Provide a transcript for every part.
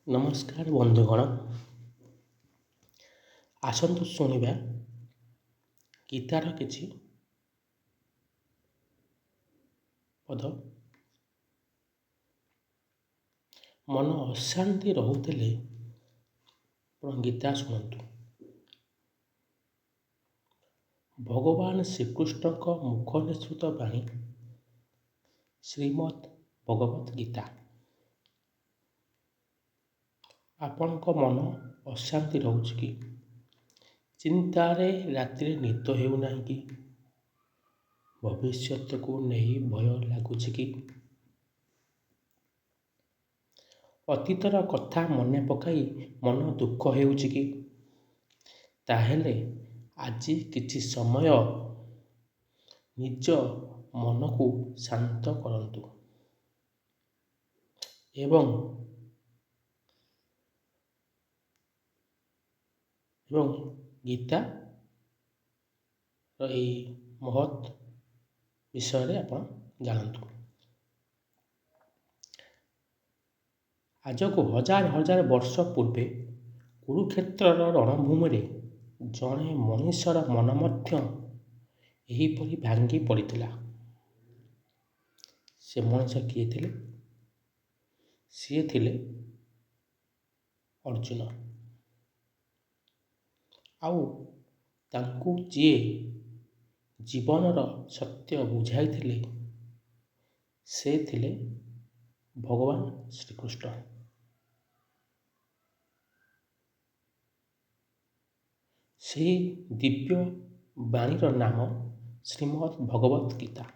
ନମସ୍କାର ବନ୍ଧୁଗଣ, ଆସନ୍ତୁ ଶୁଣିବା ଗୀତାର କିଛି ପଦ। ମନ ଅଶାନ୍ତି ରହୁଥିଲେ ଆପଣ ଗୀତା ଶୁଣନ୍ତୁ। ଭଗବାନ ଶ୍ରୀକୃଷ୍ଣଙ୍କ ମୁଖ ନିଃସୃତ ବାଣୀ ଶ୍ରୀମଦ୍ ଭଗବତ୍ ଗୀତା। ଆପଣଙ୍କ ମନ ଅଶାନ୍ତି ରହୁଛି କି? ଚିନ୍ତାରେ ରାତିରେ ନିଦ ହେଉନାହିଁ କି? ଭବିଷ୍ୟତକୁ ନେଇ ଭୟ ଲାଗୁଛି କି? ଅତୀତର କଥା ମନେ ପକାଇ ମନ ଦୁଃଖ ହେଉଛି କି? ତାହେଲେ ଆଜି କିଛି ସମୟ ନିଜ ମନକୁ ଶାନ୍ତ କରନ୍ତୁ ଏବଂ ଏବଂ ଗୀତାର ଏଇ ମହତ୍ ବିଷୟରେ ଆପଣ ଜାଣନ୍ତୁ। ଆଜକୁ ହଜାର ହଜାର ବର୍ଷ ପୂର୍ବେ କୁରୁକ୍ଷେତ୍ରର ରଣଭୂମିରେ ଜଣେ ମଣିଷର ମନ ମଧ୍ୟ ଏହିପରି ଭାଙ୍ଗି ପଡ଼ିଥିଲା। ସେ ମଣିଷ କିଏ ଥିଲେ? ସିଏ ଥିଲେ ଅର୍ଜୁନ। ଆଉ ତାଙ୍କୁ ଯିଏ ଜୀବନର ସତ୍ୟ ବୁଝାଇଥିଲେ ସେ ଥିଲେ ଭଗବାନ ଶ୍ରୀକୃଷ୍ଣ। ସେହି ଦିବ୍ୟ ବାଣୀର ନାମ ଶ୍ରୀମଦ୍ ଭଗବତ୍ ଗୀତା।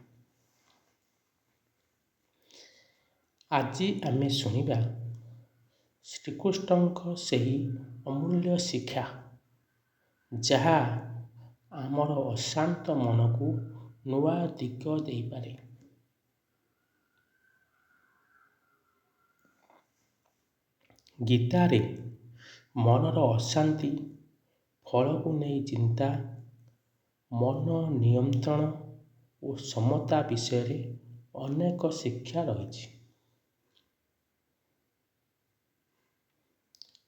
ଆଜି ଆମେ ଶୁଣିବା ଶ୍ରୀକୃଷ୍ଣଙ୍କ ସେହି ଅମୂଲ୍ୟ ଶିକ୍ଷା, ଯାହା ଆମର ଅଶାନ୍ତ ମନକୁ ନୂଆ ଦିଗ ଦେଇପାରେ। ଗୀତାରେ ମନର ଅଶାନ୍ତି, ଫଳକୁ ନେଇ ଚିନ୍ତା, ମନ ନିୟନ୍ତ୍ରଣ ଓ ସମତା ବିଷୟରେ ଅନେକ ଶିକ୍ଷା ରହିଛି।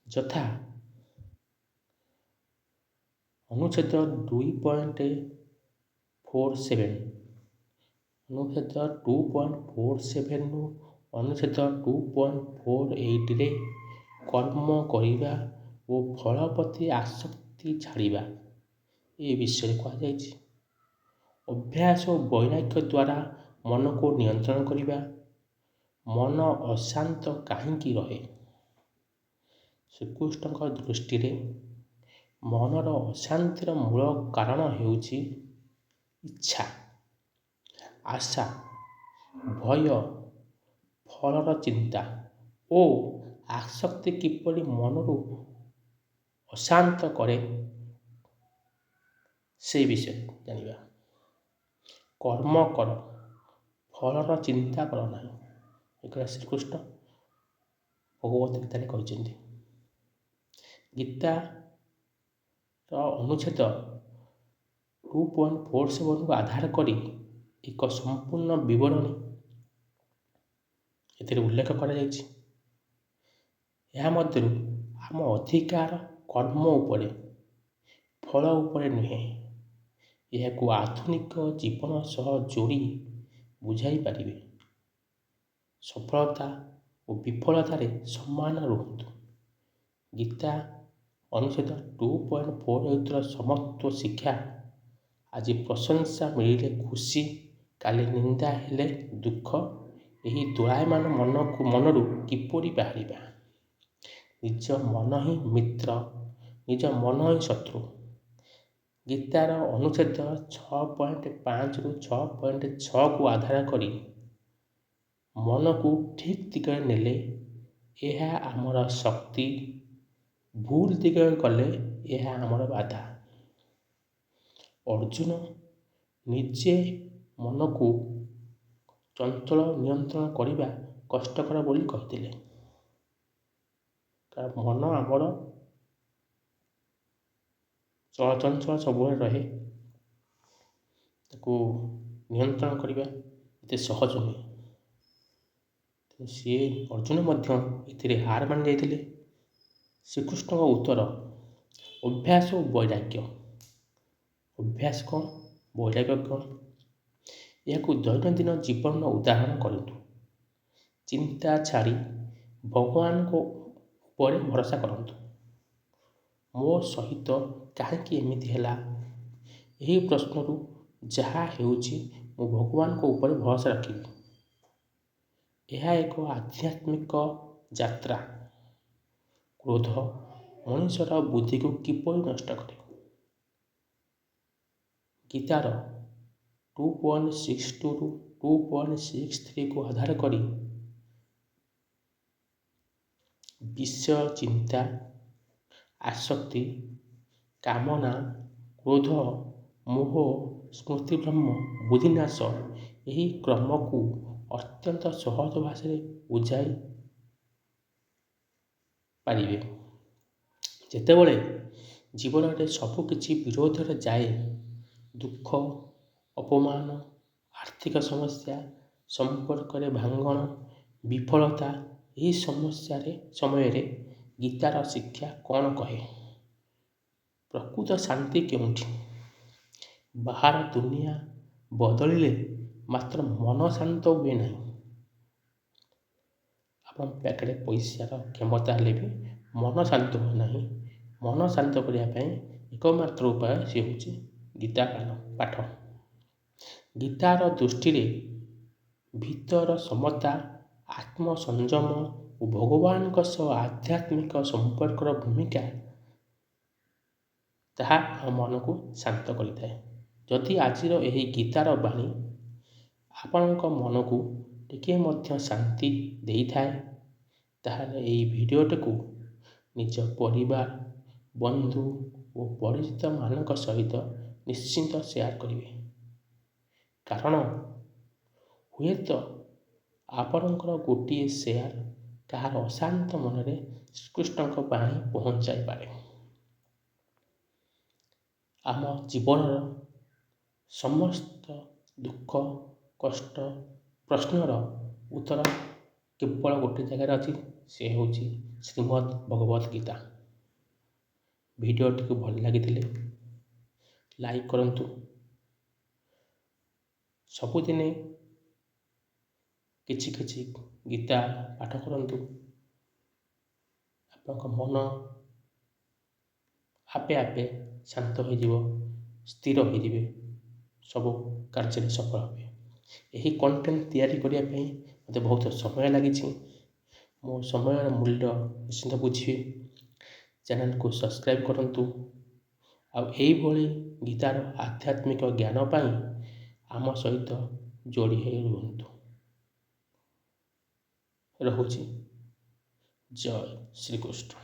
ଯଥା ଅନୁଚ୍ଛେଦ 2.47, ଅନୁଚ୍ଛେଦ 2.47ରୁ ଅନୁଚ୍ଛେଦ 2.48ରେ କର୍ମ କରିବା ଓ ଫଳ ପ୍ରତି ଆସକ୍ତି ଛାଡ଼ିବା ଏ ବିଷୟରେ କୁହାଯାଇଛି। ଅଭ୍ୟାସ ଓ ବୈରାଗ୍ୟ ଦ୍ୱାରା ମନକୁ ନିୟନ୍ତ୍ରଣ କରିବା। ମନ ଅଶାନ୍ତ କାହିଁକି ରହେ? ଶ୍ରୀକୃଷ୍ଣଙ୍କ ଦୃଷ୍ଟିରେ ମନର ଅଶାନ୍ତିର ମୂଳ କାରଣ ହେଉଛି ଇଚ୍ଛା, ଆଶା, ଭୟ, ଫଳର ଚିନ୍ତା ଓ ଆସକ୍ତି କିପରି ମନରୁ ଅଶାନ୍ତ କରେ ସେ ବିଷୟରେ ଜାଣିବା। କର୍ମ କର, ଫଳର ଚିନ୍ତା କର ନାହିଁ, ଏକଥା ଶ୍ରୀକୃଷ୍ଣ ଭଗବତ ଗୀତାରେ କହିଛନ୍ତି। ଗୀତାର ଅନୁଚ୍ଛେଦ 2.47କୁ ଆଧାର କରି ଏକ ସମ୍ପୂର୍ଣ୍ଣ ବିବରଣୀ ଏଥିରେ ଉଲ୍ଲେଖ କରାଯାଇଛି। ଏହା ମଧ୍ୟରୁ ଆମ ଅଧିକାର କର୍ମ ଉପରେ, ଫଳ ଉପରେ ନୁହେଁ। ଏହାକୁ ଆଧୁନିକ ଜୀବନ ସହ ଯୋଡ଼ି ବୁଝାଇ ପାରିବେ। ସଫଳତା ଓ ବିଫଳତାରେ ସମାନ ରୁହନ୍ତୁ। ଗୀତା ଅନୁଚ୍ଛେଦ 2.48ର ସମତ୍ୱ ଶିକ୍ଷା ଆଜି ପ୍ରଶଂସା ମିଳିଲେ ଖୁସି, କାଲି ନିନ୍ଦା ହେଲେ ଦୁଃଖ। ଏହି ଦୋଳାୟମାନ ମନକୁ ମନରୁ କିପରି ବାହାରିବା? ନିଜ ମନ ହିଁ ମିତ୍ର, ନିଜ ମନ ହିଁ ଶତ୍ରୁ। ଗୀତାର ଅନୁଚ୍ଛେଦ 6.5ରୁ 6.6କୁ ଆଧାର କରି ମନକୁ ଠିକ୍ ଦିଗରେ ନେଲେ ଏହା ଆମର ଶକ୍ତି, ଭୁଲ ଦିଗରେ ଗଲେ ଏହା ଆମର ବାଧା। ଅର୍ଜୁନ ନିଜେ ମନକୁ ଚଞ୍ଚଳ ନିୟନ୍ତ୍ରଣ କରିବା କଷ୍ଟକର ବୋଲି କହିଥିଲେ। କାରଣ ମନ ଆମର ଚଳଚଞ୍ଚଳ ସବୁବେଳେ ରହେ, ତାକୁ ନିୟନ୍ତ୍ରଣ କରିବା ଏତେ ସହଜ ନୁହେଁ। ତେଣୁ ସିଏ ଅର୍ଜୁନ ମଧ୍ୟ ଏଥିରେ ହାର ମାନି ଯାଇଥିଲେ। ଶ୍ରୀକୃଷ୍ଣଙ୍କ ଉତ୍ତର, ଅଭ୍ୟାସ ଓ ବୈରାଗ୍ୟ। ଅଭ୍ୟାସ କ'ଣ, ବୈରାଗ୍ୟ କ'ଣ? ଏହାକୁ ଦୈନନ୍ଦିନ ଜୀବନର ଉଦାହରଣ କରନ୍ତୁ। ଚିନ୍ତା ଛାଡ଼ି ଭଗବାନଙ୍କ ଉପରେ ଭରସା କରନ୍ତୁ। ମୋ ସହିତ କାହିଁକି ଏମିତି ହେଲା? ଏହି ପ୍ରଶ୍ନରୁ ଯାହା ହେଉଛି ମୁଁ ଭଗବାନଙ୍କ ଉପରେ ଭରସା ରଖିବି। ଏହା ଏକ ଆଧ୍ୟାତ୍ମିକ ଯାତ୍ରା। କ୍ରୋଧ ମଣିଷର ବୁଦ୍ଧିକୁ କିପରି ନଷ୍ଟ କରେ? ଗୀତାର 2.62ରୁ 2.63କୁ ଆଧାର କରି ବିଷୟ ଚିନ୍ତା, ଆସକ୍ତି, କାମନା, କ୍ରୋଧ, ମୋହ, ସ୍ମୃତିଭ୍ରମ, ବୁଦ୍ଧିନାଶ, ଏହି କ୍ରମକୁ ଅତ୍ୟନ୍ତ ସହଜ ଭାଷାରେ ବୁଝାଇ ପାରିବେ। ଯେତେବେଳେ ଜୀବନରେ ସବୁକିଛି ବିରୋଧରେ ଯାଏ, ଦୁଃଖ, ଅପମାନ, ଆର୍ଥିକ ସମସ୍ୟା, ସମ୍ପର୍କରେ ଭାଙ୍ଗଣ, ବିଫଳତା, ଏହି ସମସ୍ୟାରେ ସମୟରେ ଗୀତାର ଶିକ୍ଷା କ'ଣ କହେ? ପ୍ରକୃତ ଶାନ୍ତି କେଉଁଠି? ବାହାର ଦୁନିଆ ବଦଳିଲେ ମାତ୍ର ମନ ଶାନ୍ତ ହୁଏ ନାହିଁ। ଆପଣଙ୍କ ପାଖରେ ପଇସାର କ୍ଷମତା ହେଲେ ବି ମନ ଶାନ୍ତ ହୁଏ ନାହିଁ। ମନ ଶାନ୍ତ କରିବା ପାଇଁ ଏକମାତ୍ର ଉପାୟ ସେ ହେଉଛି ଗୀତା ପାଠ। ଗୀତାର ଦୃଷ୍ଟିରେ ଭିତର ସମତା, ଆତ୍ମସଂଯମ ଓ ଭଗବାନଙ୍କ ସହ ଆଧ୍ୟାତ୍ମିକ ସମ୍ପର୍କର ଭୂମିକା, ତାହା ଆମ ମନକୁ ଶାନ୍ତ କରିଥାଏ। ଯଦି ଆଜିର ଏହି ଗୀତାର ବାଣୀ ଆପଣଙ୍କ ମନକୁ ଟିକିଏ ମଧ୍ୟ ଶାନ୍ତି ଦେଇଥାଏ, ତାହେଲେ ଏହି ଭିଡ଼ିଓଟିକୁ ନିଜ ପରିବାର, ବନ୍ଧୁ ଓ ପରିଚିତମାନଙ୍କ ସହିତ ନିଶ୍ଚିନ୍ତ ସେୟାର କରିବେ। କାରଣ ହୁଏତ ଆପଣଙ୍କର ଗୋଟିଏ ସେୟାର କାହାର ଅଶାନ୍ତ ମନରେ ଶ୍ରୀକୃଷ୍ଣଙ୍କ ବାଣୀ ପହଞ୍ଚାଇପାରେ। ଆମ ଜୀବନର ସମସ୍ତ ଦୁଃଖ, କଷ୍ଟ, ପ୍ରଶ୍ନର ଉତ୍ତର କେବଳ ଗୋଟେ ଜାଗାରେ ଅଛି, ସେ ହେଉଛି ଶ୍ରୀମଦ୍ ଭଗବତ ଗୀତା। ଭିଡ଼ିଓଟିକୁ ଭଲ ଲାଗିଥିଲେ ଲାଇକ୍ କରନ୍ତୁ। ସବୁଦିନେ କିଛି କିଛି ଗୀତା ପାଠ କରନ୍ତୁ। ଆପଣଙ୍କ ମନ ଆପେ ଆପେ ଶାନ୍ତ ହୋଇଯିବ, ସ୍ଥିର ହୋଇଯିବେ, ସବୁ କାର୍ଯ୍ୟରେ ସଫଳ ହେବେ। ଏହି କଣ୍ଟେଣ୍ଟ ତିଆରି କରିବା ପାଇଁ ମୋତେ ବହୁତ ସମୟ ଲାଗିଛି। ମୋ ସମୟର ମୂଲ୍ୟ ନିଶ୍ଚିନ୍ତ ବୁଝିବେ। ଚ୍ୟାନେଲକୁ ସବସ୍କ୍ରାଇବ୍ କରନ୍ତୁ ଆଉ ଏଇଭଳି ଗୀତାର ଆଧ୍ୟାତ୍ମିକ ଜ୍ଞାନ ପାଇଁ ଆମ ସହିତ ଯୋଡ଼ି ହୋଇ ରୁହନ୍ତୁ। ରହୁଛି। ଜୟ ଶ୍ରୀକୃଷ୍ଣ।